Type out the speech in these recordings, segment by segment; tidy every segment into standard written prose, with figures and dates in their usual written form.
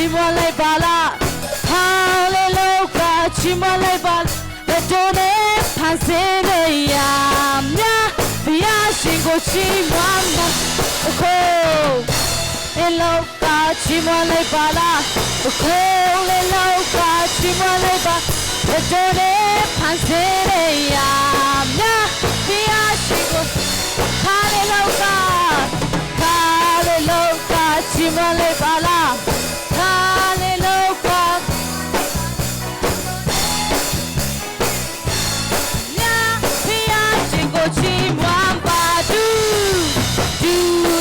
ချီးမွမ်းလိုက်ပါလားဟာလေလောကချီးမွမ်းလိုက်ပါလက်တော်နဲ့ဖန်ဆင်းတဲ့ရာမြဘုရားရှင်ကိုချီးမွမ်းပါအခုလေလောကချီးမွမ်းလိုက်ပါလားအခုလေလောကချီးမွမ်းလိုက်ပါလက်တော်နဲ့ဖန်ဆင်းတဲ့ရာမြဘုရားရှင်ကိုခါလေလောကခါလေလောကချီးမွမ်းလိုက်ပါလားခါလေလောက မြဖျားရှင်ကိုချီးမွမ်းပါတူတူ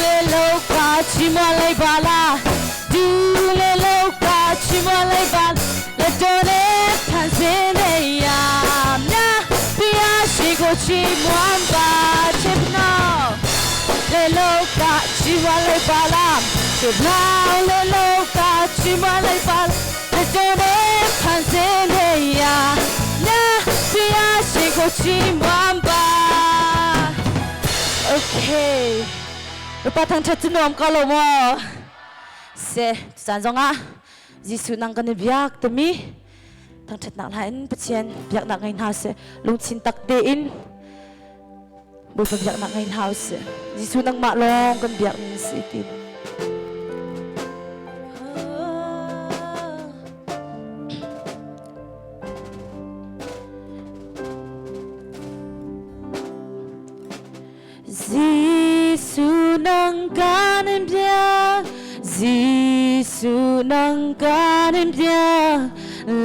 လေလောကချီးမွမ်းလိုက်ပါလားတူလေလောကချီးမွမ်းလိုက်ပါလက်တော်နဲ့ဖန်ဆင်းတဲ့ရာမြဖျားရှင်ကိုချီးမွမ်းပါချစ်နော်လေလောကချီးမွမ်းလိုက်ပါလားချစ်နော်လေလောကချီးမွမ်းလိုက်ပါလက်တော်နဲ့ဖန်ဆင်းတဲ့ရာမြဖျားရှင်ကိုချီးမွမ်းပါ Okay ပထန်ချက်နုံကလောမစေစန်ဇောငါဂျေစုနန်ကနေဗျာကတမီทางชัดนักหลายปะเชียนเบียกนักไงฮาเสลุงชินตักเตอินบุญเบียกนักไงฮาเสยิสูนังมาลองกันเบียกสิติน Jesu nang kanin bia Jesu nang kanin bia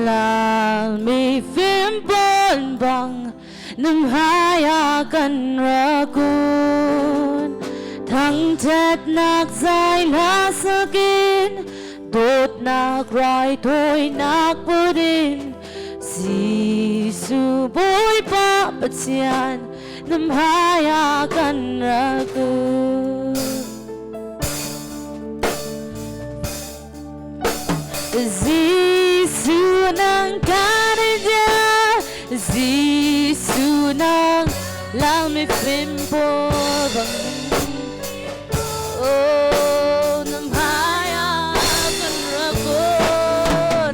La mi phim bon bang Num haya kan rakun Thang chet nak zai la sakin Dot nak rai thôi nak pudin Jesu boy pa patian Num haya kan rakun Jesu nang kanidya Jesu nang lami pimpo Oh, nam haya kan rakun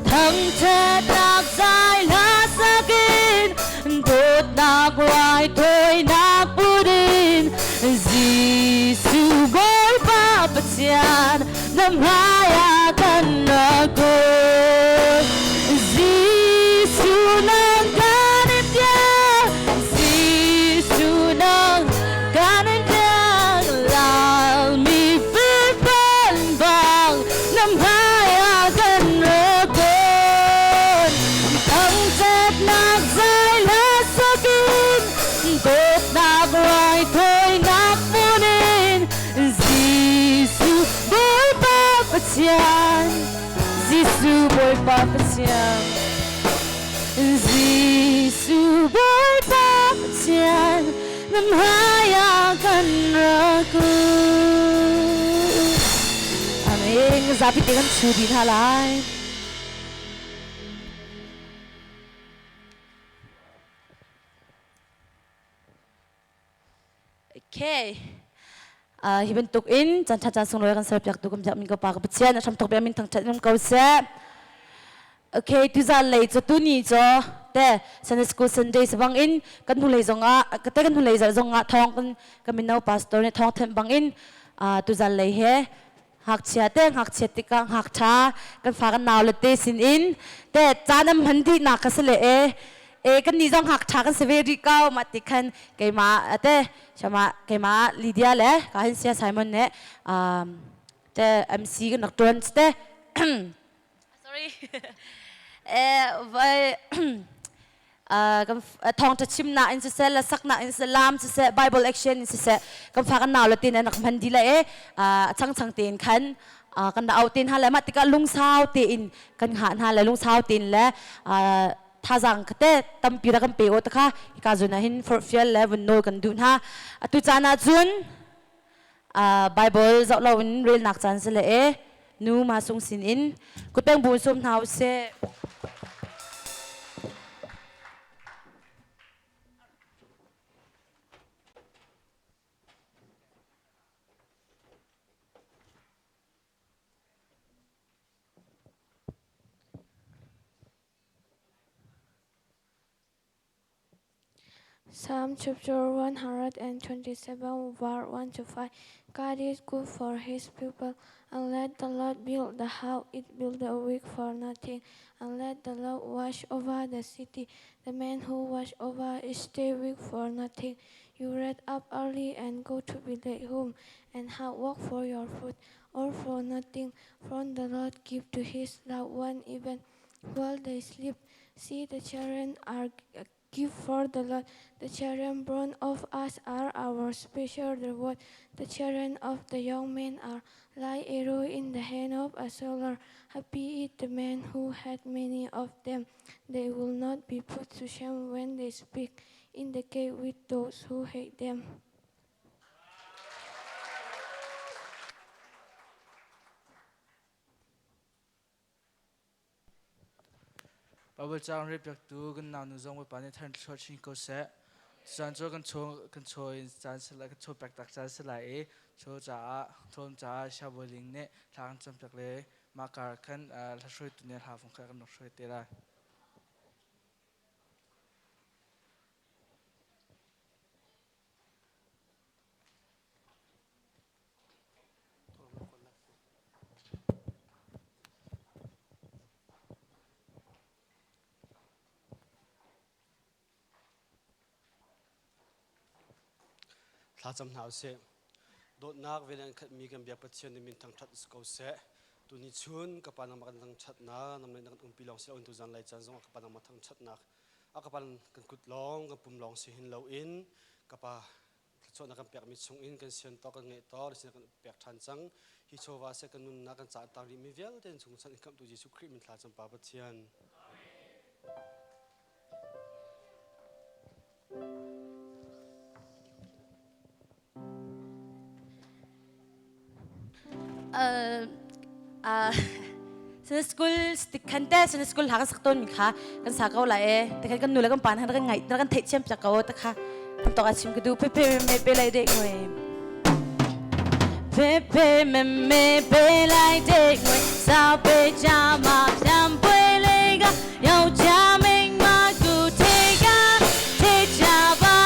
Thang chet nak zai la sakin Dot nak rai thôi nak pudin Jesu boy pa patian Nam haya kan rakun Jesu nang kanidya Jesu nang kanidya Lal mi pipan bang Nam haya kan rakun Thang chet nak zai la sakin Dot nak rai thôi nak munin Jesu boy pa patian Jesu boy pa patian Jesu boy pa patian Nam haya kan rakun Amen. Zapi te kan chu din halai. Okay. Hi bantuk in chan tha chan sung loi kan ser piak tu kam jak min ko pa ka pathian a tham tok bia min thang chat nam ko se. Okay, tu za lei cho tu ni cho te Sunday School Sunday sabang in kan hu lei zong a ka te kan hu lei za zong a thong kan kan min pastor ne thong them bang in tu za lei he ngakchia te ngakchia tikah ngakṭha kan fa kan nau le te sin in te caan an hman dih nak ka si le e e kan nih zong ngakṭha kan si ve rih ko mah ti khan keimah te shama keimah Lydia le ka hin sia Simon ne te MC kan rak ṭuan te sorry vai kan thawngṭha chimnak in siseh le saknak in siseh laam siseh Bible action in siseh kan fa kan nau le tin an rak hman dih le e a changchang tein khan kan rak auh tin hna le mah tikah lungsau tein kan hngah hna le lungsau tein le thazaang te tampi rak kan pe aw takha hika zun ah hin forhfial le vun nawl kan duh hna. Atu caan ah cun Bible zoh loin relnak caan si le e nu ma sung sin in kutpeng bu sum hna usih. Psalm chapter 127 verse 1 to 5 God is good for his people, and let the Lord build the house, it build the weak for nothing, and let the Lord watch over the city, the man who watch over it stay weak for nothing. You rise up early and go to be late home, and hard work for your food, or for nothing. From the Lord give to his loved one even while they sleep. See, the children are Give for the Lord. The children born of us are our special reward. The children of the young men are like arrow in the hand of a solar. Happy is the man who had many of them. They will not be put to shame when they speak in the gate with those who hate them. Bible caang relpiaktu kan naunu zong Bawipa nih thar in thluachuah chin ko seh. Caan cu kan chaw kan chaw in caan si lai kan chaw pek tak caan si lai i chaw caah thawm caah Siabawi Ling nih thla kan campiak le mah kar khan hla hruaitu nih hla fung kha kan rak hruai te lai. Thlacam hna usih. Dawtnak vel an khatmi kan biak Pathian nih min thangṭhat si ko seh. Tuni chun ka pa nangmah kan thangṭhatnak, nangmah nih na kan umpi lawng si loin tuzan lai caan zongah ka pa nangmah thangṭhatnak a ka pa kan kut lawng kan pum lawng si hin loin ka pa thluachuahnak kan pekmi chungin kan sian tawk kan ngeih tawk na kan pek ṭhan cang hi chawva seh kan nunnak kan caah tang rihmi vialte chung chan in khamhtu Jesuh Khrih min thla cam pa Pathian. Sun school tik khan te sun school ha kan sak ton mi kha kan sa ko la e te khan kan nu le kan pa han kan ngai kan theih thiam chak ko te kha an tok a chim ka du pe pe me pe lai de ngoi pe pe me me pe lai de ngoi sa pe cha ma pyam pwe le ga yau cha ming ma ku te ga te cha ba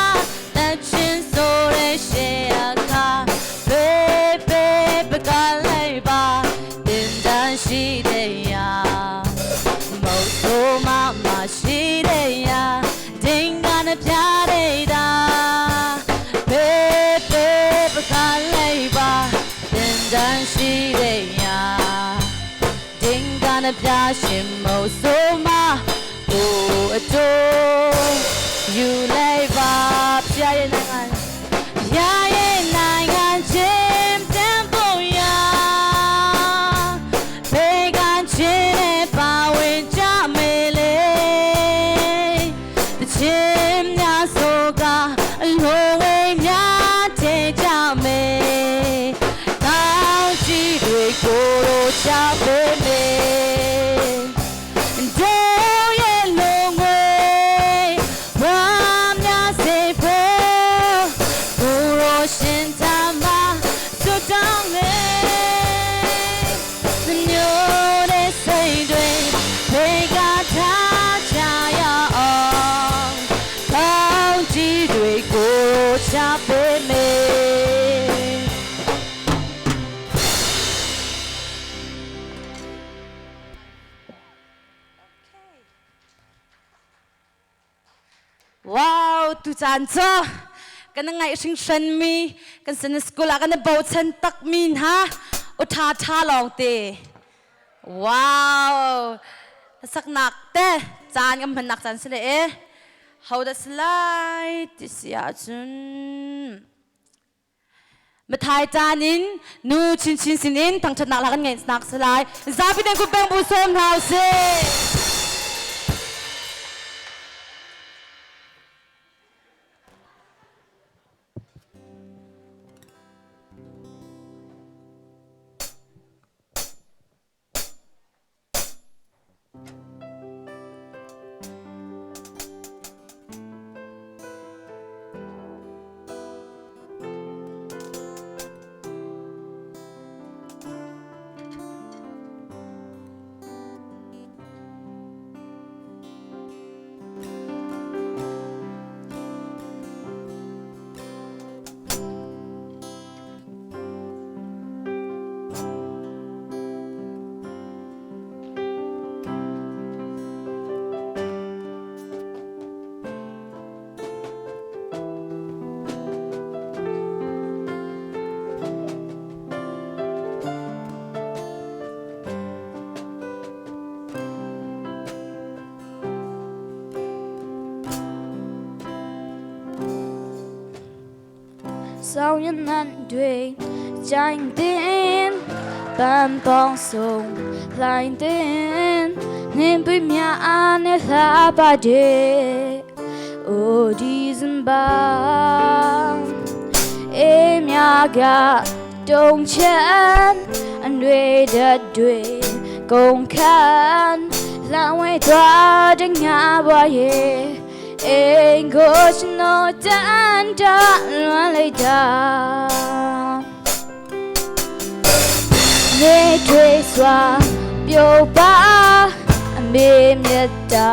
ta chin so re she a kha pe pe pe ka lai ba တင်တန်ရှိတဲ့ရာမဟုတ်ဆိုမမရှိတဲ့ရာဒင်္ဂါနဲ့ပြတဲ့တာဖေးဖေးပခါလိုက်ပါတင်တန်ရှိတဲ့ရာဒင်္ဂါနဲ့ပြရှင်မဟုတ်ဆိုမကိုအတူယူလိုက်ပါပြရဲ့နိုင်ငံပြရဲ့နိုင်ငံချင်းတန်ဖို့ရာ ဖေကချင်းနဲ့ပါဝင်ကြမယ်လေတချင်းများဆိုကအလိုဝေးများထဲကြမယ်ကောင်းကြီးတွေကိုတို့ချပေးမယ်တို့ရဲ့လုံငွေဝမ်းများစေဖို့ကိုရောရှင်သာမစွတ်တောင်းလေ မျိုးတဲ့စိတ်တွေဖေကထားချရအောင်ကောင်းကြီးတွေကိုချပေးမယ် Wow, tu caan cu kan ngaih hringhran mi kan sin school ah kan i bochan tak mi hna u tha tha lawng te. Wow, saknak te caan kan hmannak caan si le e. Ho dah si lai ti si ahcun Mathai caan in nu chinchin sinin thangṭhatnak la kan ngeihnak si lai. Zapi ten kut beng bu sawm hna usih. ဆောင်ရနံတွေကြိုင်တင်ပန်ပေါင်းစုံလှိုင်းတင်နင်ပြမြအားနဲ့လှပါတယ်အိုဒီဇင်ဘာအေးမြကတုံချန်အနှွေတဲ့တွေကုန်ခန်းလမ်းဝဲသွားတဲ့ငါဘွားရဲ့အိမ်ကိုကျွန်တော်တန်တလွန်လိုက်တာ နေထွေးစွာပြုတ်ပါအမေမြတ်တာ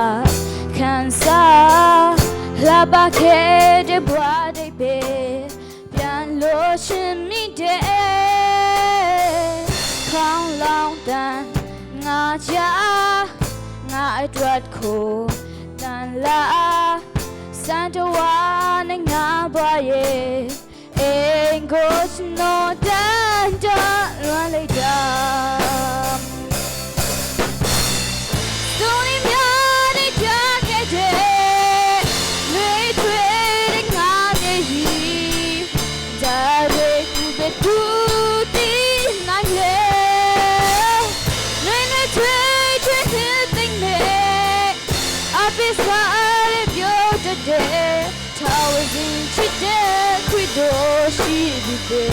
ခံစားလှပခဲ့တဲ့ဘဝတွေပဲပြန်လို့ရှင်မိတဲ့ခေါင်းလောင်းတန်ငါချာငါအတွက်ကိုတန်လာစန်တဝါနဲ့ငါဘွားရဲ့အိမ်ကိုကျွန်တော်တန်တန်လွန်လိုက်တာ သူများတဲ့ကြားခဲ့တဲ့လွေထွေးတဲ့ငါမျက်ရည်ဒါတွေကိုပဲသူတည်နိုင်လေလွေလွေထွေးထွေးတဲ့သိမ့်မေအပိစားရပြောတဲ့ထာဝစဉ်ချစ်တဲ့ခွေတော်ရှိပြီပဲ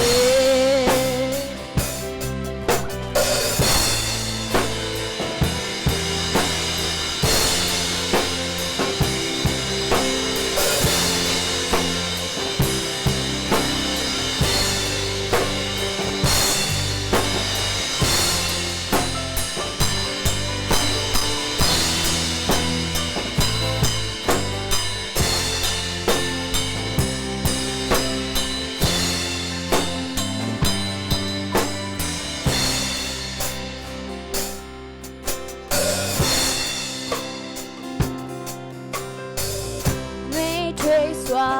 နှွေးထွေးစွာ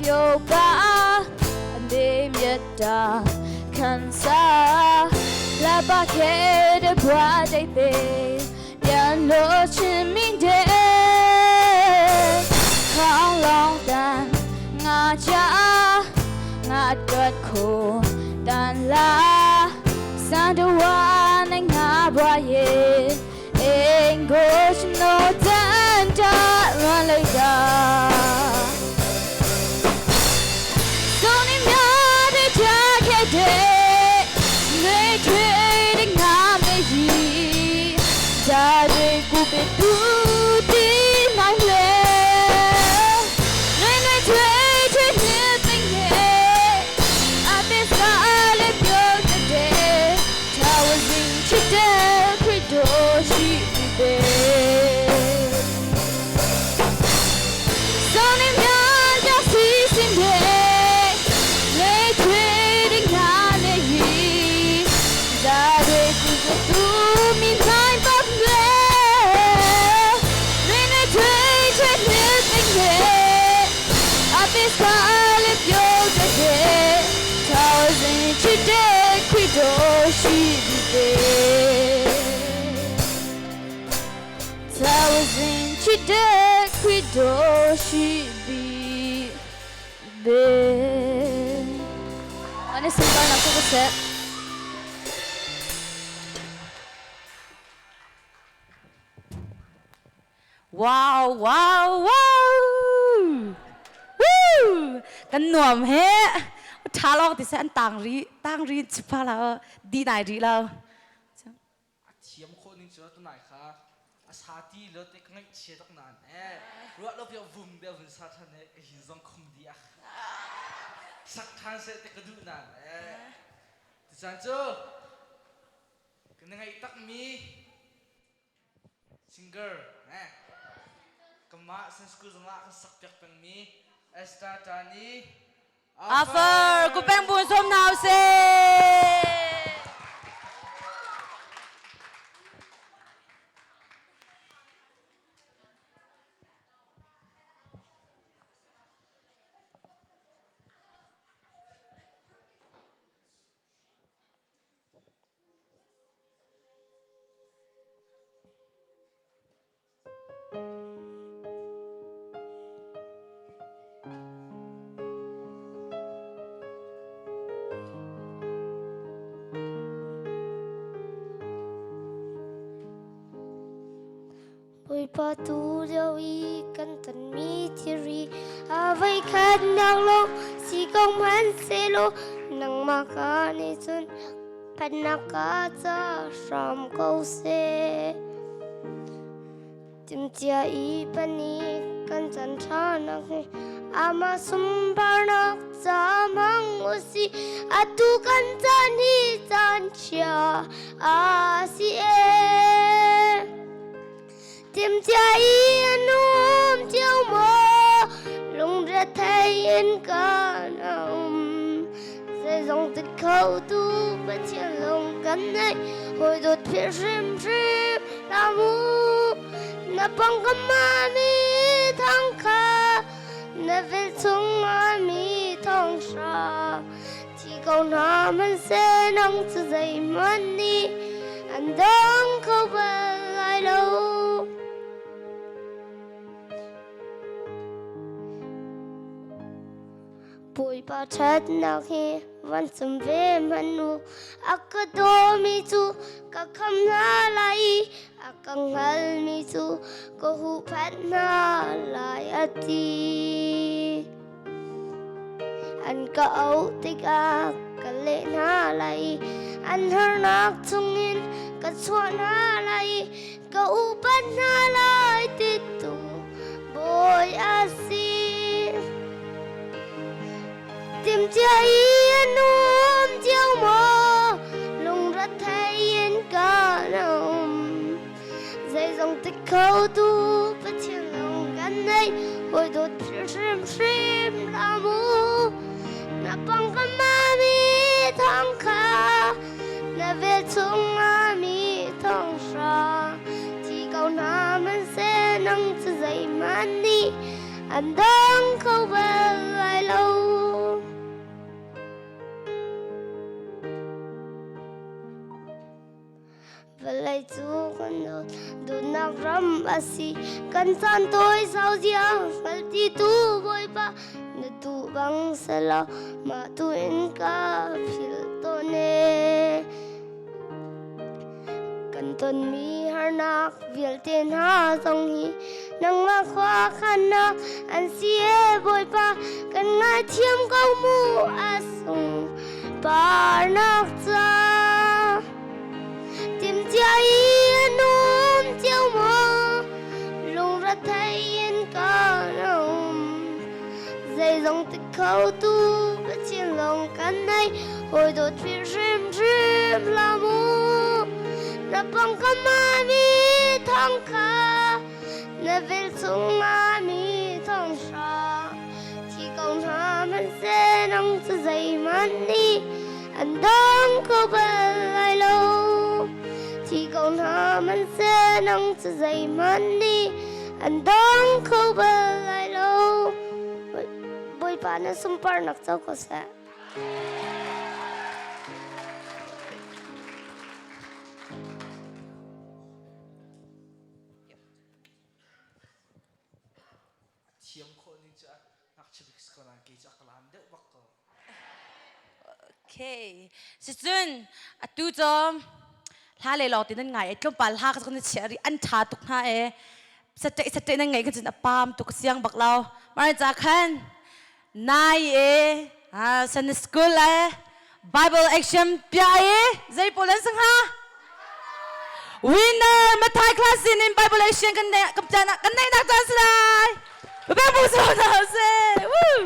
ပြုတ်ပါအမေမြတ်တာခံစားလာပါခဲ့တဲ့ဘဝတွေပဲပြန်လို့ချင်မိတဲ့ခေါင်းလောင်းတန်ငါချာငါအတွက်ကိုတန်လာစံတဝါနဲ့ငါဘဝရဲ့အိမ်ကိုကျွန်တော်တန်တာလွန်လိုက်တာ စုံနေများတဲ့ချခဲ့တဲ့နေထွေးတဲ့ငါမေကြီးဒါတွေကိုပဲသူတည်နိုင်လေနေနေထွေးထွေးနေသိနေအပစ္စကလေးပြောတဲ့ထာဝစဉ်ချစ်တဲ့ခရစ်တော်ရှိပြီပဲ Sonnyများစီစဉ်တဲ့လေထွေးတဲ့ငါနဲ့ရီဒါတွေကိုသူမိနိုင်ပါလေမင်းနဲ့ထွေးထွေးနေတဲ့ငယ်အပစ္စကလေးပြောတဲ့ထာဝစဉ်ချစ်တဲ့ခွေတော်ရှိပြီပဲ Thousand today credo she be there. Ano sa na ko set? Wow wow wow Woo kan nuam he tha lok ti san tang ri tang ri chipa la di nai ri lo A thiam khawh ning cu tunai kha a sa ti lo te ka ngaih chia tak nan eh ruah lo pia vum de vun sa than e ka hin zong khum di ah sak than se te ka duh nan eh ti chan cu kan ngaih tak mi singer eh kamah san school zongah kan sak piak peng mi Esther Tani Afer ku peng bun som nau se Bawipa tu lio i kan tonmi thilri a voikhatnak lawng si ko hmanhsehlaw nangmah ka nih cun phannak ka ca hram ko seh. Timhcia i pahnih kan chan ṭhanak hi amah sunparnak ca hmang u sih. Atu kan caan hi caan chia a si ee. Timhcia i an um cio maw? Lungrethei in kan um. Zeizong ti kho tu Pathian lung kan nei. Hawi dawt philh hrimhrim hlah mu. Na pawngkam ah mi thang kha na vel chungah mi thong hra. Thi ko hna hmanhseh nang cu zeihmanh nih an dong kho bal lai lo. Bawipa ṭhatnak hi van chim ve hmanh u. A ka dawmi cu ka kham hna lai i a ka hngalmi cu ka huhphenh hna lai a ti. An ka auh tikah ka leh hna lai i an harnak chungin ka chuah hna lai i ka upat hna lai titu Bawi a si. Timhcia i an um cio maw? Lungrethei in kan um. Zeizong ti kho tu Pathian lawng kan nei. Hawi dawt hrimhrim hlah mu. Na pawngkam ah mi thawng kha na vel chungah mi thong hra. Thi ko hna hmanhseh nang cu zeihmanh nih an dong kho bal lai lo. Vawlei cu kan duhnak ram a si. Kan caan tawi sau zia hngalti tu Bawipa na duh bang selaw mah tu in ka philh tawn e. Kan tonmi harnak vialte hna zong hi nangmah khua khannak an si e Bawipa kan ngaithiam ko mu a sung parnak ca. Timhcia i an um cio maw? Lungrethei in kan um. Zeizong ti kho tu Pathian lawng kan nei. Hawi dawt philh hrimhrim hlah mu. Na pawngkam ah mi thawng kha na vel chungah mi thawng hra. Thi ko hna hmanhseh nang cu zeihmanh nih an dong kho bal lai lo. Thi ko hna hmanhseh nang cu zeihmanh nih an dong kho bal lai lo. Bawipa na sunparnak co ko seh. Thiam khawh ning cu ngakchia bik si ko nain kei cu a ka lam deuh bak ko. Okay. Sicun atu cu hla le lawng ti nan ngai ai tlawmpal hla ka na chiah ri an tha tuk hna e sate sate nan ngai kan cun a pam tuk siang bak lo mara ca khan nai e Sunday school e Bible action pia e zei pawl an sang ha Winner Mathai class in in Bible action kan nei kan kan nei nak caan si lai. Bang bu so na se. Woo!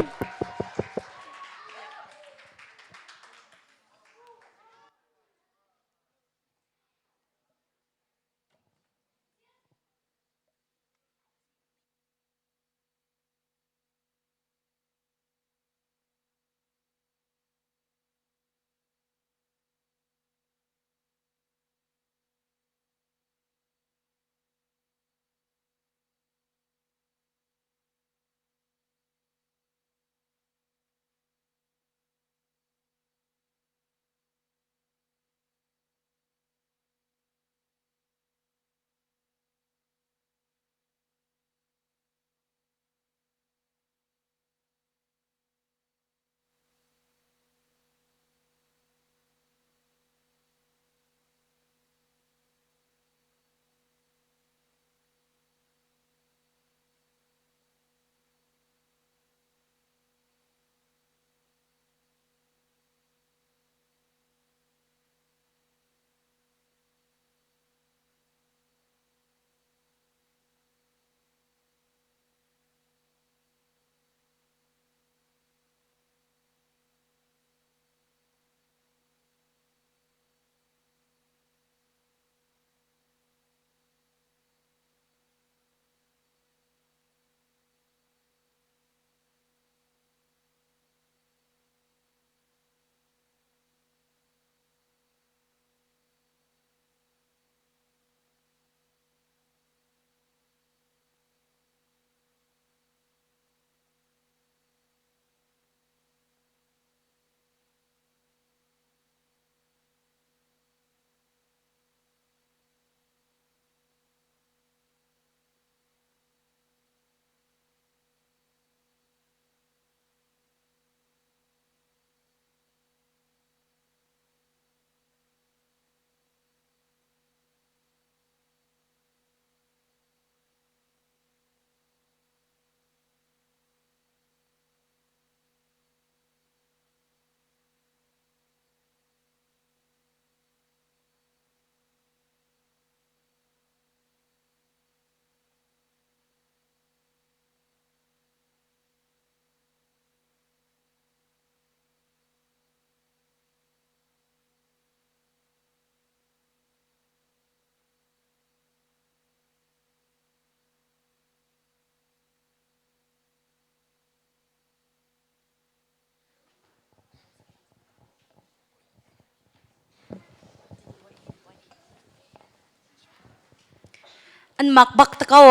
An mak bak ta ko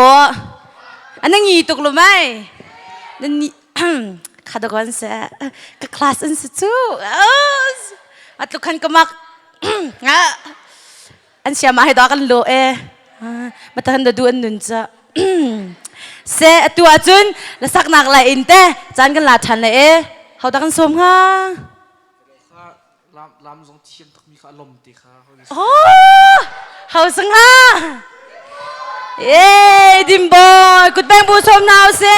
An ngi tuk lo mai. Nan ni khadagon se ka class an si cu. Atluk khan ka mak. An siama he da kan lo e. Matahan da du an nun cha. Se atu ahcun la saknak la in te caan kan la ṭhan le e. Hau da kan som hnga? Lam lam zong thiam takmi kha a lom te kha. Oh, hau sanga. Ye, dim boy, kut beng bu som nau se.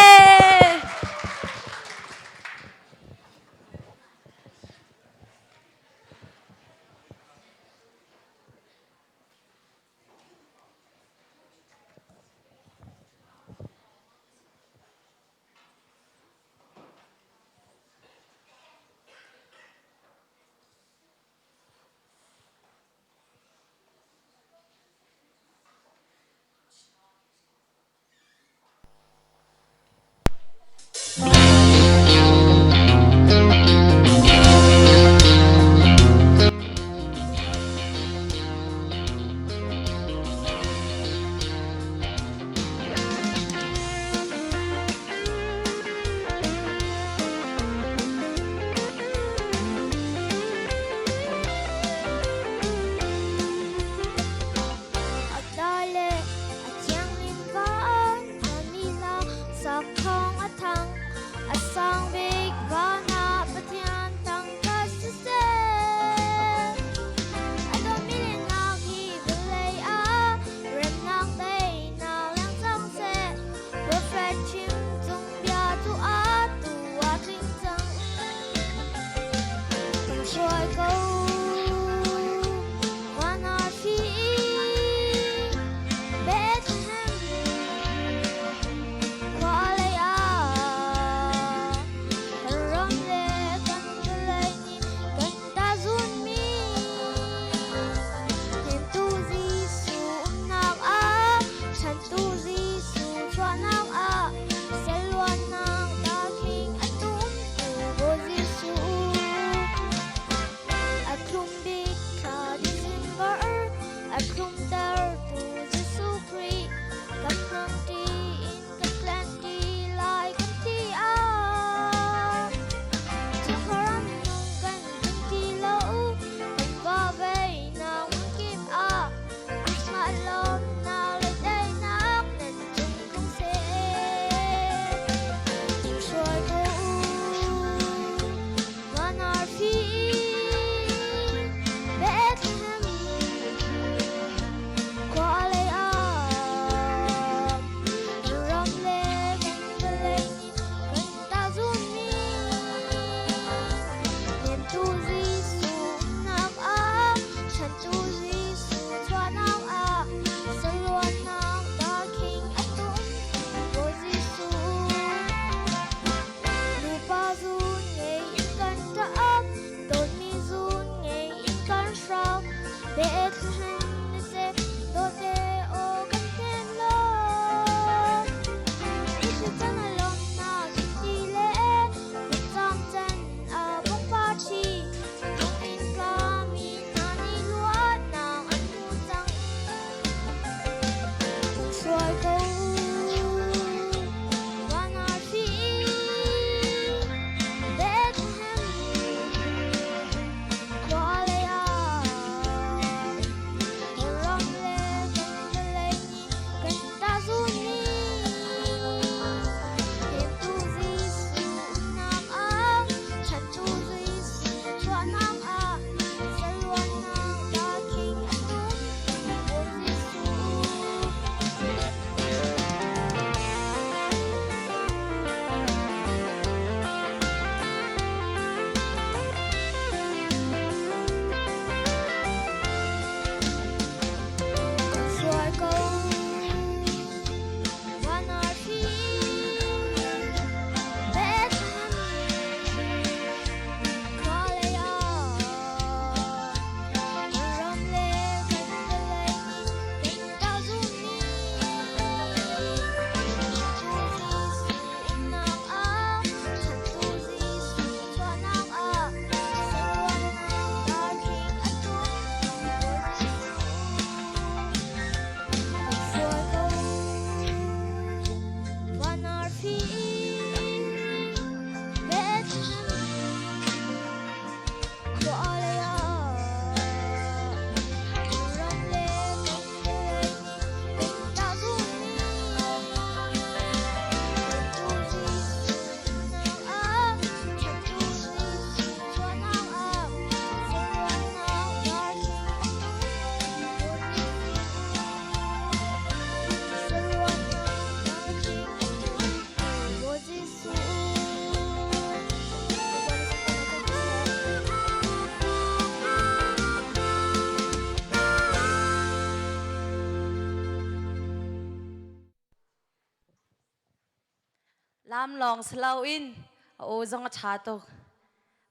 Lam lawng si loin a aw zong a ṭha tuk.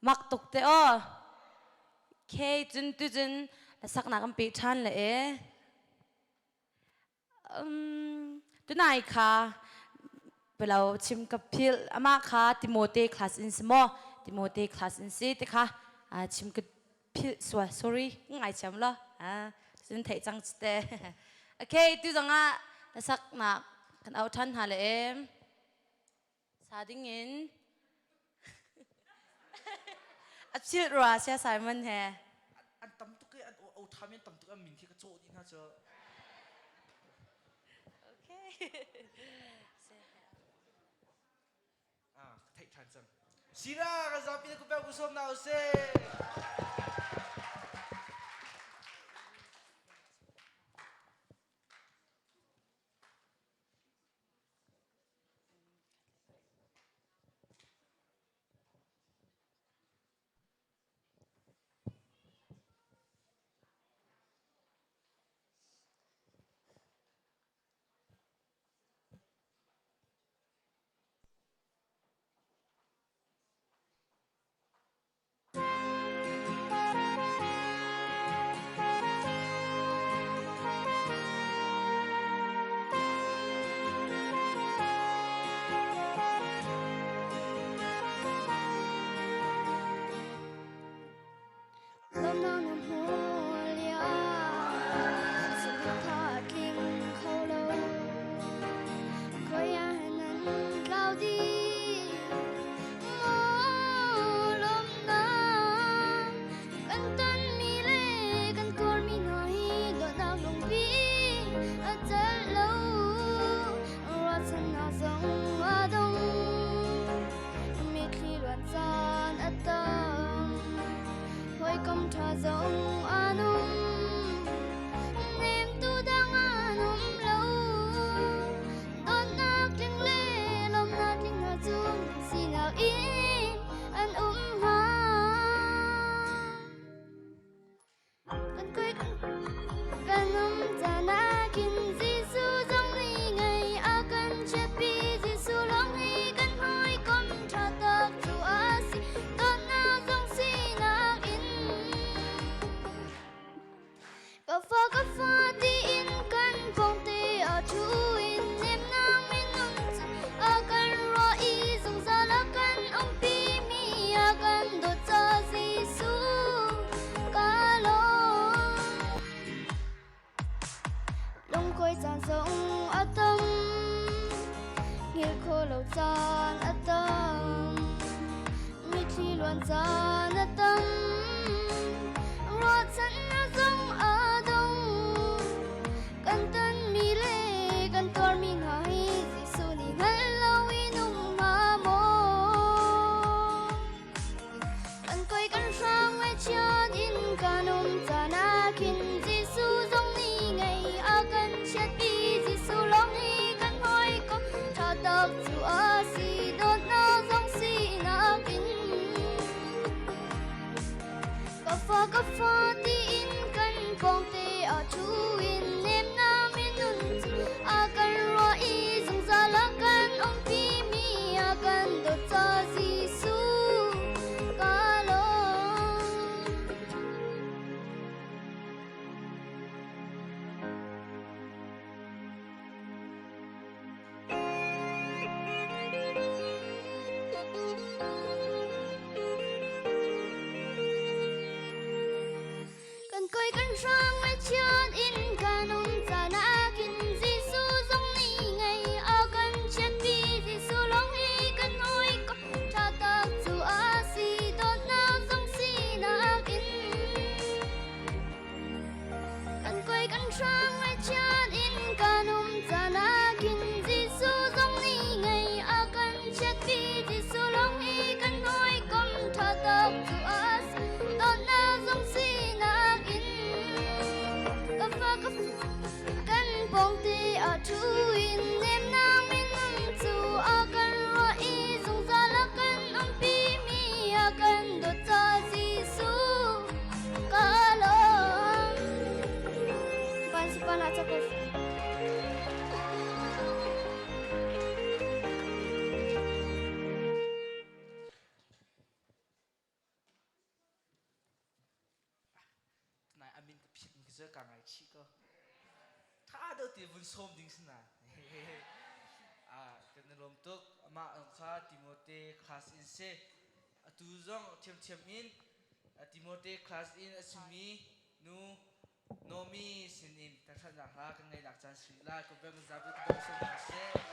Mak tuk te aw. Khe cun tu cun saknak an pe ṭhan le e. Um, tunai kha pelo chim ka phil ama kha Timote class in si maw Timote class in si te kha chim ka philh sual sorry ngai thiam lo cun theih cang te okay tu zong ah hlasak nak kan au than hna le em sa ding in a philh rua sia Simon he an tam tuk i an o tham in tam tuk an min khi ka cawh dih hna cu okay Ah, ka theih ṭhan cang. Sira ka zapi na kupek u sawm na usih. Lawmnak na hmuh lio saduhthah a tling kho lo. Khoi ah nan tlau dih maw lawmnak kan tonmi le kan tuarmi hna hi dawtnak lungpi a celh lo. Ruahchannak zong a dong. Mitthli luan caan a tam. Hawikom ṭha zong an um. Nemtu dang an um lo. Dawtnak tling le lawmhnak tling hna cu sinak in an um hnga. Kan koi kan um caan ah khin Jesuh zong nih ngei a kan chiatpi Jesuh lawng hi kan hawikom ṭha tak cu a si dawtnak zong sinak in ka fa ka fa tiin kan pawngte a ṭhu in nemnak minung cu a kan ruah i zungzal a kan umpi mi a kan dawt ca Jesuh ka lawm. Lungkuai caan zong a tam, hngilh khawh lo caan a tam, mitthli luan caan a tam, ruahchannak zong a dong. Kan tonmi le kan tuarmi hna hi Jesuh nih hngal loin um hnga maw? Kan koi kan hrang ngaihchiat in kan um caan ah khin Jesuh zong nih ngei a kan chiatpi Jesuh lawng hi kan hawikom ṭha tak cu a si dawtnak zong sinak in. cu ka ngaichih ko. Tha deuh ti vun sawm ding si na. Ah, kan i lawm tuk. Amah kha Timote class in si. Atu zong thiamthiam in Timote class in a simi nu Nomi sinin thangṭhatnak hla kan ngeihnak caan si lai. Ko beng zapi ka bawm sawm hna seh.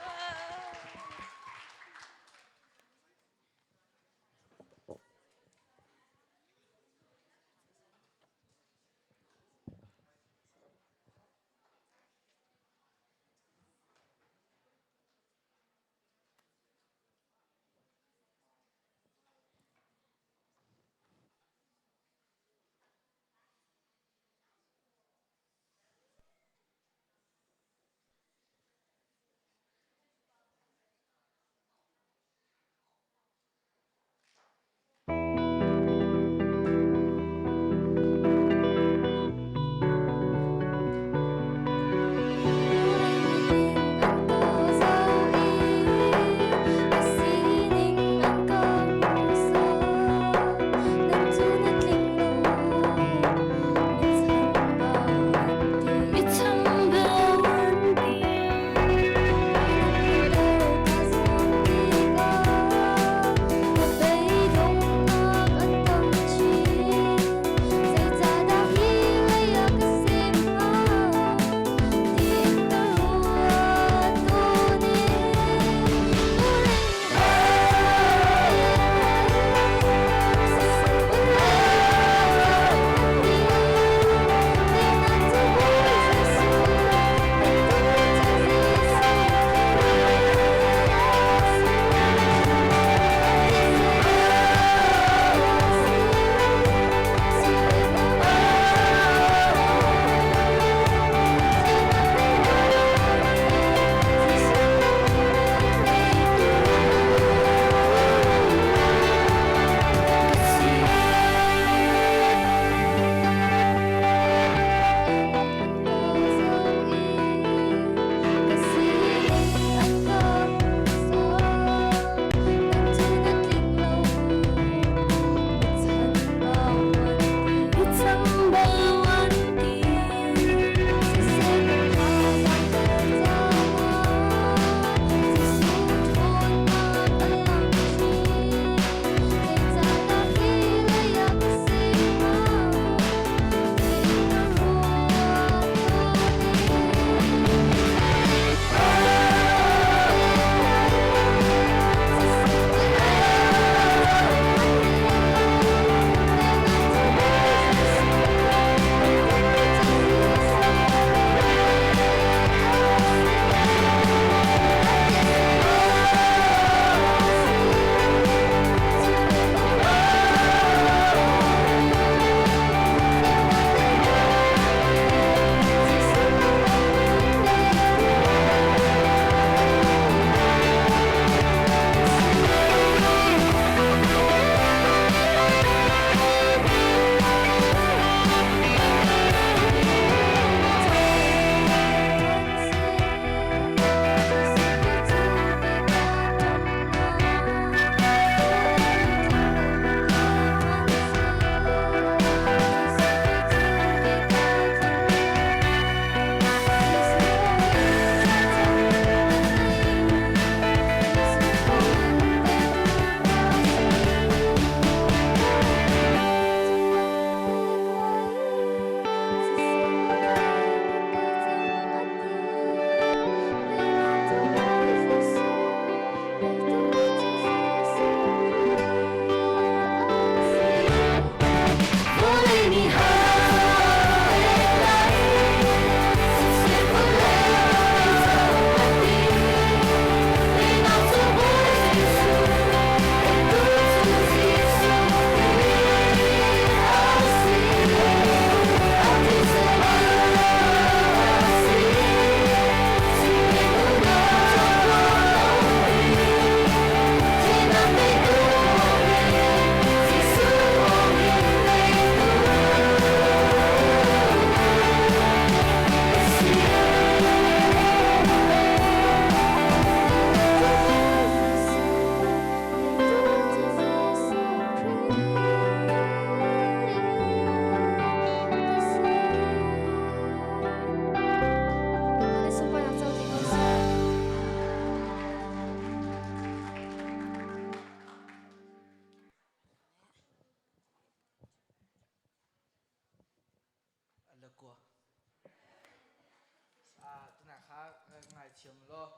Ngaithiam law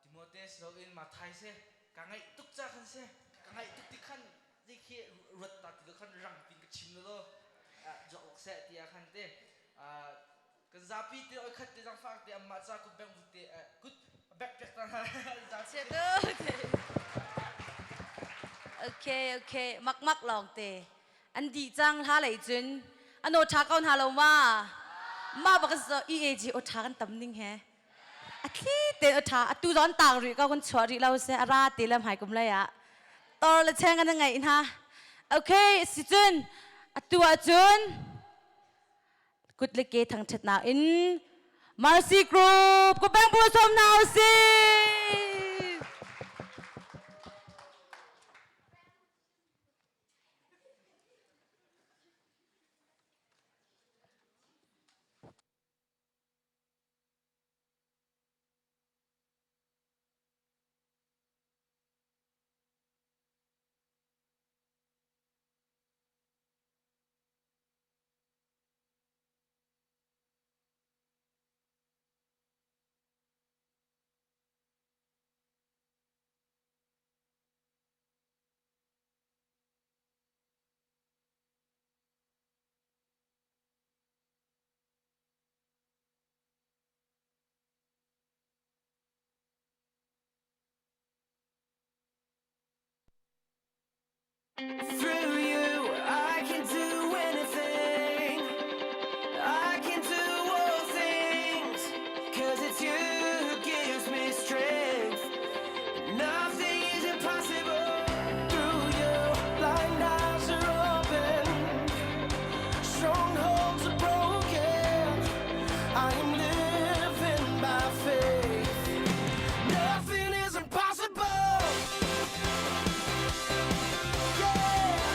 Timote si loin Mathai si ka ngaih tuk ca khan si ka ngaih tuk ti khan zei khi ruat ta ti lo khan rang pin ka chim lo jok ok seh ti ah khan te kan zapi te oi khat te zangfak te amma ca kut beng vut te kut bek pek ta Okay okay mak mak lawng te an dih cang hla lei cun an aw ṭha ko hna lo ma mah bak EAG aw ṭha kan tam ning he a thli te aw ṭha atu zon tang rih ko kan chuah rih lo se a ra ti le hmai kum lei ah tor le cheng an ngaih hna okay si cun atu ah cun kut le ke thangṭhatnak in Mercy Group ku beng bu som hna usih. Through you, I can do anything. I can do all things. Cause it's you who gives me strength. Nothing is impossible. Through you, blind eyes are open. Strongholds are broken. I am living by faith. Nothing is impossible. Yeah.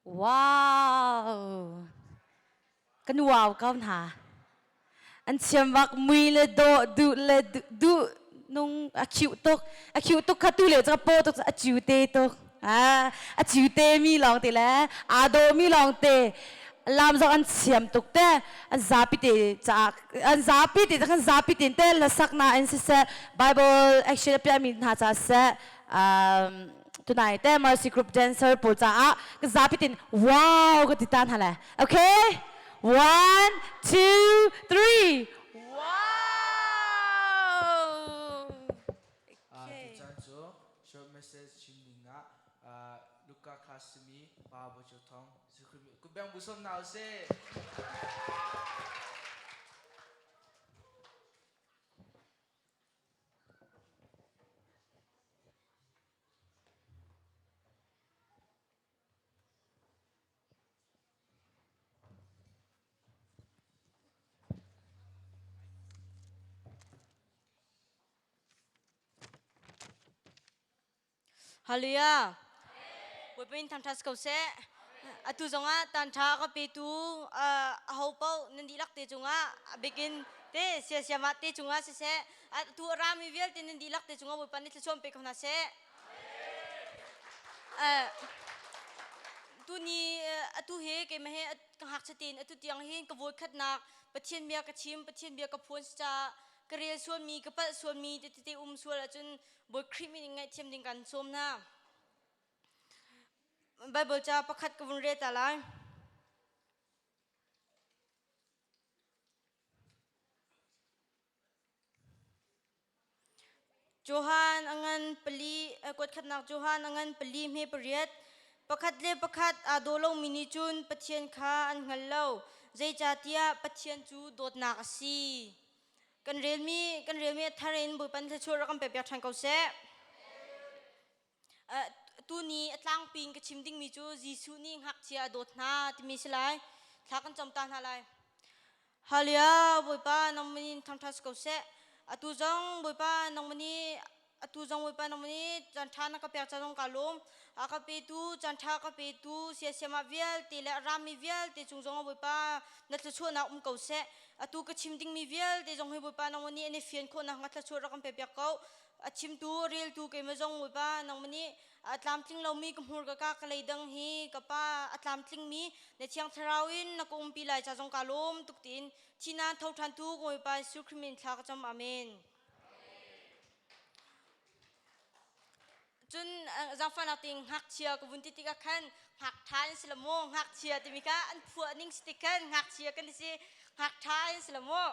Wow! Kan wow ko hna. An thiam bak mui le dawh duh le duh nung a cute tuk. A cute tuk kha tu le ca paw tuk a cute tuk. Ah, a cute mi lawng te le aa daw mi lawng te. Lam zong an thiam tuk te. An zapi te caah an zapi te kan zapi te te hlasak na an siseh Bible action a piah mi hna ca seh um, tunai te Mercy Group dancer pawl caah ka zapi tin wow ka ti ta hna le okay one two three wow okay. Tuchan cu short message chim ding ah Luka Khasimi pa Bo Chu Thong Kubeng busom na use Hallelujah. Bawipa in thangṭhat ko seh. Atu zongah tan ṭha ka petu aho paoh nan dihlak te cungah a bikin te siasiamah te cungah siseh atu a rami vialte nan dihlak te cungah Bawipa nih thluachuah pe ko hna seh. Tuni atu he keimah he ka ngakchia tein atu tiang hin ka voikhatnak Pathian bia ka chim Pathian bia ka phuan si caah ka rel sualmi ka palh sualmi tete um sual ahcun Bawi Khrih min in ngaihthiam ding kan sawm hna. Bible ca pakhat ka vun rel ta lai. Johan a ngan pali kuatkhatnak Johan a ngan pali hme pariat pakhat le pakhat aa daw lomi nih cun Pathian kha an hngal lo zeicahtiah Pathian cu dawtnak a si. Kan relmi kan relmi a thar in Bawipa nih thluachuah rak kan pekpiak ṭhan ko seh. Uh, tuni a tlangpi in ka chim dingmi cu Jesuh nih ngakchia a dawt hna timi si lai. Thla kan cam ta hna lai. Hallelujah, Bawipa nangmah nih thangṭhat si ko seh. Atu zong Bawipa nangmah nih atu zong Bawipa nangmah nih caan ṭha na ka pek ca zong kaa lawm. A ka petu caan ṭha ka petu siasiamah vialte le a rami vialte cung zong ah Bawipa na thluachuahnak um ko seh. Atu ka chim dingmi vialte zong hi Bawipa nangmah nih an i fian khawh nakhnga thluachuah rak kan pepiak ko. A chimtu reltu keimah zong Bawipa nangmah nih a tlamtling lomi ka hmur ka ka ka leidang hi ka pa a tlamtlingmi na thiang thlarau in na ka umpi lai ca zong kaa lawm tuk tiin thihnak tho ṭhan tu ka Bawipa Jesuh Khrih min thla ka cam. Amen. Cun zaangfahnak ting ngakchia ka vun ti tikah khan ngakṭha in si lo maw ngakchia timi kha an phuah ning si tik khan ngakchia kan si ngakṭha in si lo maw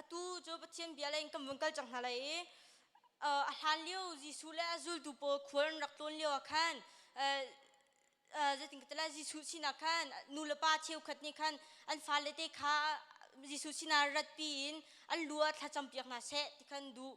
atu cu Pathian bia lei in kan vun kal cang hna lai i a hlan lio Jesuh le a zultu pawl khual an rak tlawn lio ah khan zeitin ka ti lai Jesuh sinah khan nu le pa cheukhat nih khan an fale te kha Jesuh sinah ratpi in an lu ah thlacam piak hna seh ti khan duh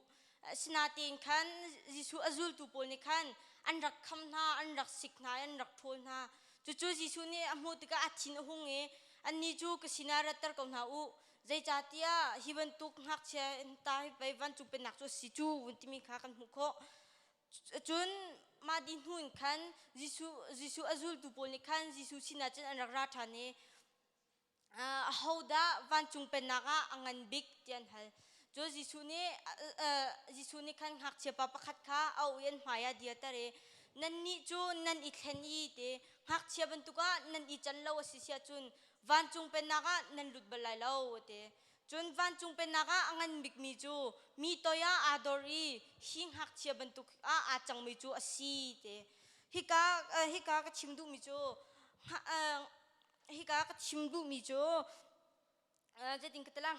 sinatein khan Jesuh a zultu pawl nih khan an rak kham hna an rak sik hna an rak ṭhawl hna cucu Jesuh nih a hmuh tikah a thin a hung i annih cu ka sinah ratter ko hna u zeicahtiah hi bantuk ngakchia ta hi pei vancung pennak cu a si cu vun timi kha kan hmuh khawh Cun mah dih hnu in khan Jesuh, Jesuh a zultu pawl nih khan Jesuh sinah cun an rak ra ṭhan i ahodah vancung pennak ah a ngan bik ti an hal. Cun Jesuh nih Jesuh nih khan ngakchia pa pakhat kha a auh i an hmai ah dirter i nannih cu nan i thlen i ti ngakchia bantuk ah nan i can lo a si si ahcun vancung pennak ah nan lut bal lai lo a ti. Cun vancung pennak ah a ngan bikmi cu mi toi ah aa dor i hi ngakchia bantuk ah aa cangmi cu a si ti. Hika hika ka chim duhmi cu hika ka chim duhmi cu zeitin ka ti lai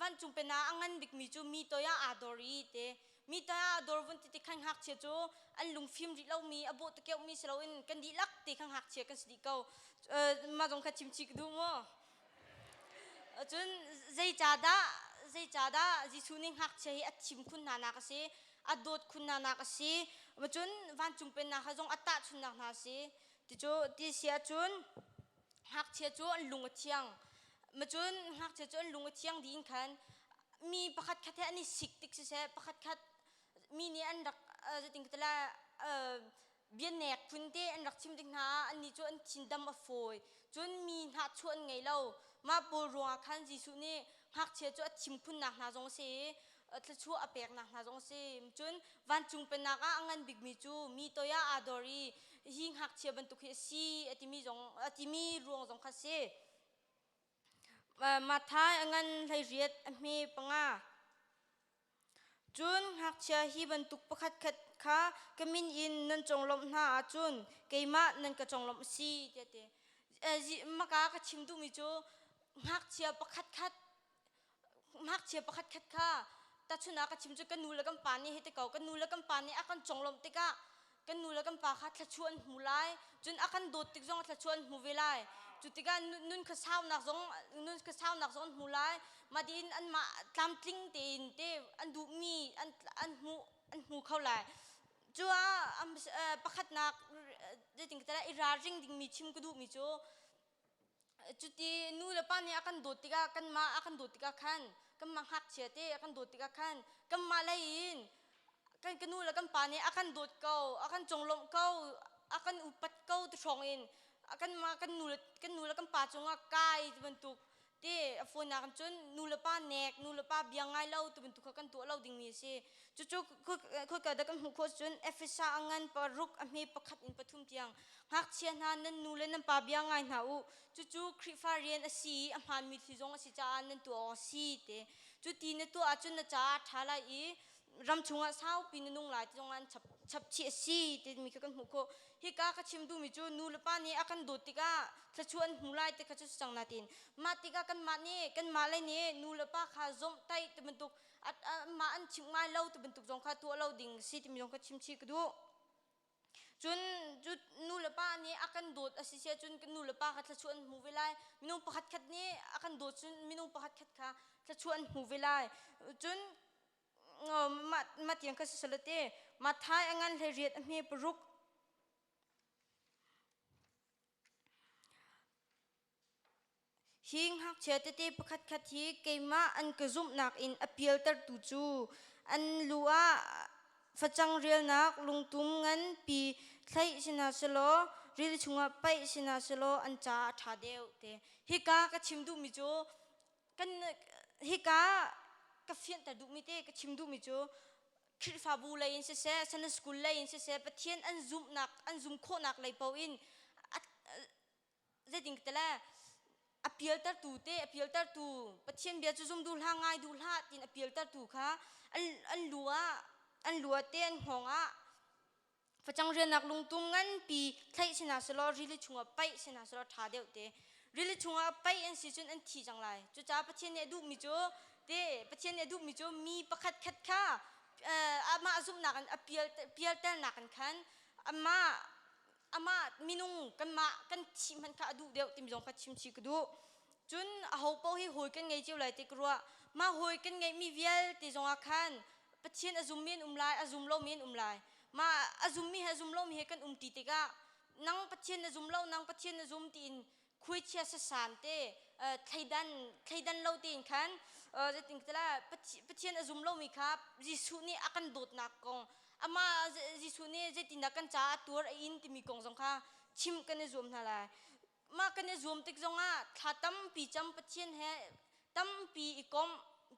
vancung pennak ah a ngan bikmi cu mi toi ah aa dor i ti. Mi toi ah aa dor vun ti tik khan ngakchia cu an lungfim rih lomi a bawh takeuhmi si loin kan dihlak te kha ngakchia kan si dih ko. Mah zong kha chim chih ka duh maw? Cun zeicahdah zeicahdah Jesuh nih ngakchia hi a thim khun hna nak a si, a dawt khun hna nak a si, cun vancung pennak kha zong a tahchunhnak hna a si. Ti cu ti si ahcun ngakchia cu an lung a thiang. Cun ngakchia cu an lung a thiang dih in khan mi pakhat khat he an i sik tik siseh, pakhat khat Mi nih an rak zeitin ka ti lai bianek phun te an rak chim tik hna ah annih cu an thindam a fawi. Cun mi hnahchuah an ngei lo. Mah pawl ruangah khan Jesuh nih ngakchia cu a thim khunnak hna zong a si i thluachuah a peknak hna zong a si. Cun vancung pennak ah a ngan bikmi cu mi toi ah aa dor i hi ngakchia bantuk hi a si a timi zong a timi ruang zong kha a si. Matthai a ngan 18 a hme panga. Cun ngakchia hi bantuk pakhatkhat kha ka min in nan conglawmh hna ahcun keimah nan ka conglawmh a si tiah a ti. Maka ka chim duhmi cu ngakchia pakhatkhat ngakchia pakhatkhat kha tahchunh ah ka chim cu kan nu le kan pa nih hei ti ko kan nu le kan pa nih a kan conglawmh tikah kan nu le kan pa kha thluachuah an hmu lai cun a kan dawt tik zong thluachuah an hmu ve lai cu tikah nun kha saunak zong nun kha saunak zong an hmu lai mah tiin anmah tlamtling tein te an duhmi an an hmu an hmu kho lai cu ah pakhatnak zeitin ka i ralring dingmi chim ka duhmi cu Cuti nu le pa nih a kan dawt tikah kanmah a kan dawt tikah khan kanmah ngakchia te a kan dawt tikah khan kanmah lei in kan ka nu le kan pa nih a kan dawt ko a kan conglawmh ko a kan upat ko ti hrawng in kanmah kan nu le kan nu le kan pa cungah kai ti bantuk te a fawinak in cun nu le pa nek nu le pa bia ngai lo ti bantuk kha kan tuah lo dingmi a si. Cucu khoika dah kan hmuh khawh cun Efesa a ngan paruk a hme pakhat in pathum tiang Ngakchia hna nan nu le nan pa bia ngai hna u. Cucu Khrihfa rian a si i a hmaanmi thil zong a si caah nan tuah awk a si te. Cu ti na tuah ahcun na caah a ṭha lai i ram chungah saupi na nung lai ti zongah an chap, chapchih a si timi kha kan hmuh khawh. Hika ka chim duhmi cu nu le pa nih a kan dawt tikah thluachuah an hmu lai ti kha cu si cang nain mah tikah kanmah nih kanmah lei nih nu le pa kha zawmhtaih ti bantuk mah an chimh ngai lo ti bantuk zong kha tuah lo ding si timi zong kha chim chih ka duh. Cun cu nu le pa nih a kan dawt a si si ahcun kan nu le pa kha thluachuah an hmu ve lai. Minung pakhat khat nih a kan dawt cun minung pakhat khat kha thluachuah an hmu ve lai. Cun mah mah tiang kha si salate Matthai a ngan 18 a hme paruk. Hi ngakchia tete pakhatkhat hi keimah an ka zumhnak in a pialtertu cu an lu ah facang rialnak lungtum nganpi thlaih si hna sehlaw rili chungah paih si hna sehlaw an caah a ṭha deuh te. Hika ka chim duhmi cu kan hika ka fianter duhmi te ka chim duhmi cu Khrihfabu lei in siseh, Sunday school lei in siseh, Pathian an zumhnak an zum khawhnak lei paoh in zeitin ka ti le a pialtertu te a pialtertu Pathian bia cu zum duh hlah ngai duh hlah tiin a pialtertu kha an an lu ah an lu ah te an hngawng ah facang rialnak lungtum nganpi thlaih si hna selaw rili chungah paih si hna selaw ṭha deuh te rili chungah paih an si cun an thi cang lai cucaah Pathian nih a duhmi cu te Pathian nih a duhmi cu mi pakhat khat kha amah zumhnak in a pial pialternak in khan amah amah minung kanmah kan thih hmanh kha a duh deuh timi zong kha chim chih ka duh cun aho paoh hi hawi kan ngei cio lai ti ka ruah mah hawi kan ngeihmi vialte zongah khan Pathian a zummi an um lai a zum lomi an um lai mah a zummi he a zum lomi he kan um ti tikah nang Pathian na zum lo nang Pathian na zum tiin khuaichia sasan te thleidan thleidan lo tein khan zeitin ka ti Pathian a zum lomi kha Jesuh nih a kan dawtnak kong amah Jesuh nih zeitindah kan caah a tuar a in timi kong zong kha chim kan i zuam hna lai mah kan i zuam tik zongah thla tampi cam Pathian he tampi i komh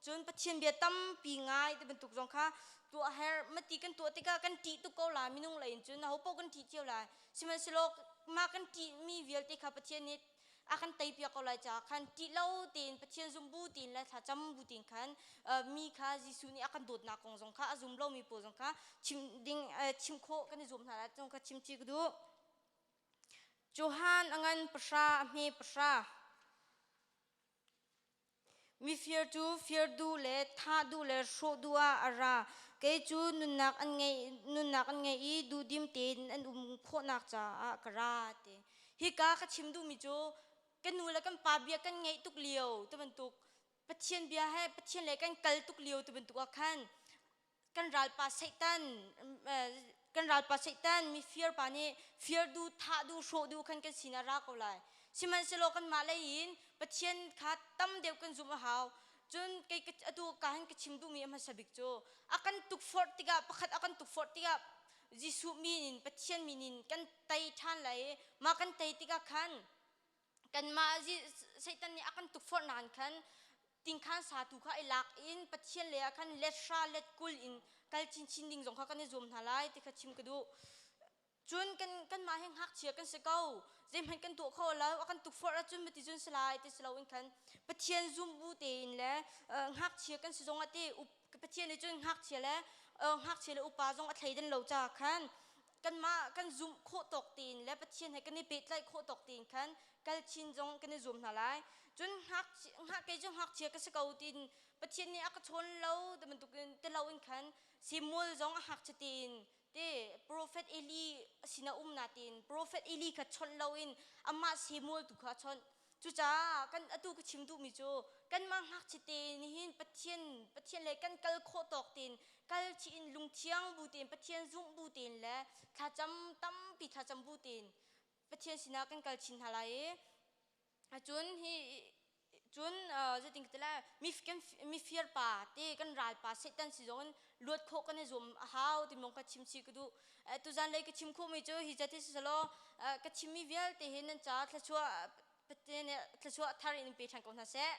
cun Pathian bia tampi ngai ti bantuk zong kha tuah her mati kan tuah tikah kan ṭih tuk ko lai minung lei in cun aho paoh kan ṭih cio lai sihmanhsehlaw mah kan ṭihmi vialte kha Pathian nih a kan teipiak ko lai caah khan ṭih lo tein Pathian zum bu tein le thlacam bu tein khan mi kha Jesuh nih a kan dawtnak kong zong kha a zum lomi pawl zong kha chim ding chim khawh kan i zuam hna lai zong kha chim chih ka duh. Johan a ngan pahra a hme pahra. Mifir cu fir duh le thah duh le hrawh duh ah a ra. Kei cu nunnak an ngei, nunnak an ngei i duhdim tein an um khawhnak caah ka ra ti. Hika ka chim duhmi cu kan nu le kan pa bia kan ngaih tuk lio ti bantuk Pathian bia he Pathian le kan kal tuk lio ti bantuk ah khan kan ralpa Satan kan ralpa Satan mifir pa nih fir duh thah duh hrawh duh khan kan sinah ra ko lai sihmanhsehlaw kanmah lei in Pathian kha tam deuh kan zumh a hau. Cun kei atu ka hin ka chim duhmi a hmasa bik cu a kan tukforh tikah pakhat a kan tukforh tikah Jesuh min in Pathian min in kan tei ṭhan lai i mah kan tei tikah khan kanmah Satan nih a kan tukforh nain khan tingkhan satu kha i lak in Pathian lei ah khan let hra let 20 in kal chinchin ding zong kha kan i zuam hna lai ti kha chim ka duh. Cun kan kanmah hi ngakchia kan si ko. Zeihmanh kan tuah kho lo. A kan tukforh ahcun mati cun si lai ti si loin khan Pathian zum bu tein le ngakchia kan si zong ah ti Pathian nih cun ngakchia le ngakchia le upa zong a thleidan lo caah khan kanmah kan zumh khawh tawk tein le Pathian he kan i pehtlaih khawh tawk tein khan kal chin zong kan i zuam hna lai. Cun ngakchia kei cu ngakchia ka si ko tiin Pathian nih a ka chawn lo ti bantukin ti loin khan Samuel zong a ngakchia tein te profet Eli sinah um natin profet Eli kha chawnh loin amah Samuel tu kha a chawnh. Cucaah kan atu ka chim duhmi cu kanmah ngakchia te nih hin Pathian Pathian le kan kal khawh tawk tein kal chih in lungthiang bu tein Pathian zumh bu tein le thlacam tampi thlacam bu tein Pathian sinah kan kal chin hna lai i Cun hi cun zeitin ka ti lai mifir pa te kan ral pa Satan si zong in luat khawh kan i zuam a hau ti mong ka chim chih ka duh. Tuzan lei ka chim khawhmi cu hi zat hi si selaw ka chimmi vialte hi nan caah thluachuah Pathian nih thluachuah thar in pe ṭhan ko hna seh.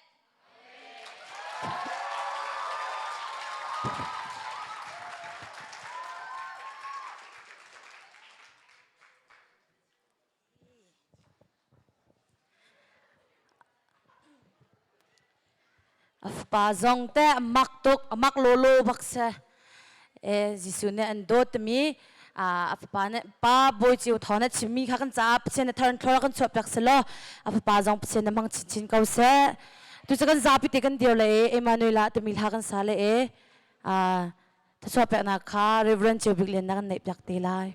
A fapa zong te a mak tuk, a mak lawlaw bak si. E, Jesuh nih an dawt timi a fapa nih pa bawi cio thaw na chimmi kha kan caah Pathian na thar in thlor kan chuah piak selaw a fapa zong Pathian na hmang chinchin ko seh. Tu cu kan zapi te kan dir le e Emmanuel ah timi hla kan sa le e thluachuah peknak kha Reverend Ceu Bik Lian na kan neih piak te lai.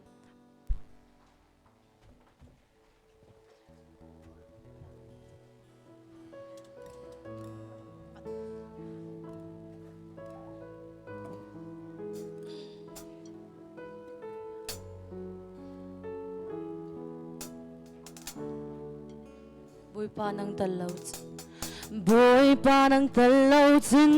Bawipa nang tal lo Bawipa nang tal lo cun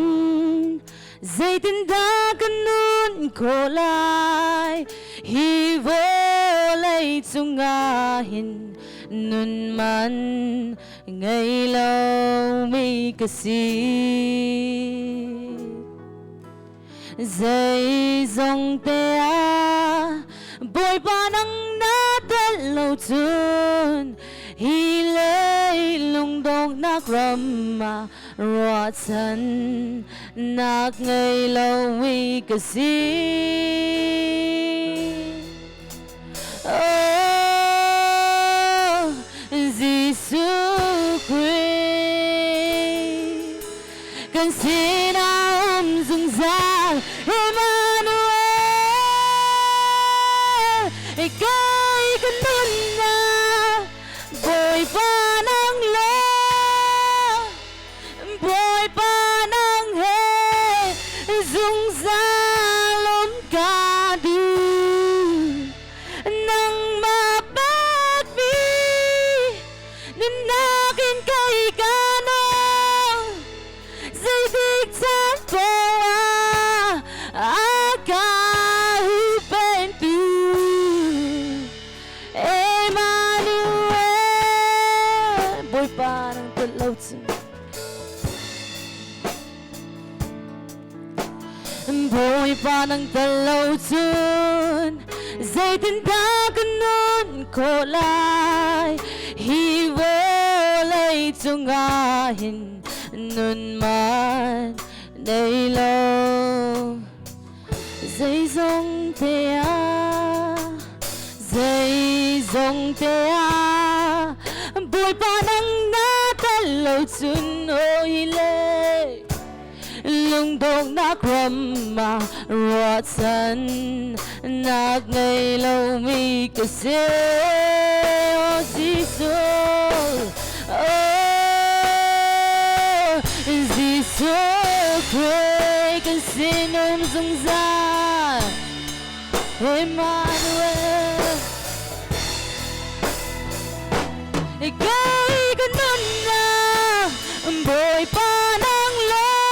zeitindah kan nun khawh lai hi vawlei cungah hin nun man ngei lomi ka si zeizong te ah Bawipa nang na tel lo cun hi leilung donghnak ram ah ruahchan nak ngei lomi ka si. Oh, Jesuh Khrih, kan sinah um zungzal Emmanuel, kei ka nunnak Bawipa nang le Bawipa nang he zungzal um ka duh. Nangmah bakmi nunnak in kei ka nung. Zeitik caan poah a ka huhphenhtu. Emmanuel, Bawipa nang tel lo cun. Bawipa nang tel lo cun zeitindah ka nun khawh lai hi vawlei cungah hin nun man nei lo Zeizong te ah, zeizong te ah, Bawipa nang na tel lo cun oi le lungdongnak ram ah ruahchan nak ngei lomi ka si. Oh Jesuh, oh Jesuh Khrih kan sinum zungzal Emmanuel Kei ka nunnak Bawipa nang le.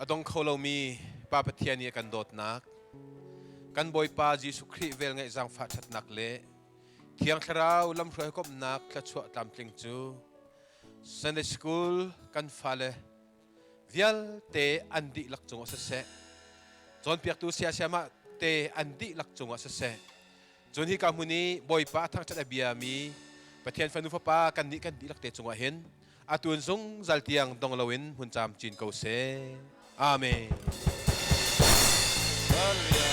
A dong kho lomi Pa Pathian i a kan dawtnak, kan Bawipa Jesuh Khrih velngeih zaangfah ṭhatnak le Thiang Thlarau lamhruai komhnak thluachuah tlamtling cu Sunday School kan fale vialte an dihlak cungah siseh, cawnpiaktu saya-sayamah te an dihlak cungah siseh, cun hika hmun i Bawipa a thangṭhat a biami Pathian fanu fapa kannih kan dihlak te cungah hin atu in zungzal tiang dong loin hmun camcin ko seh. Amen. Hallelujah.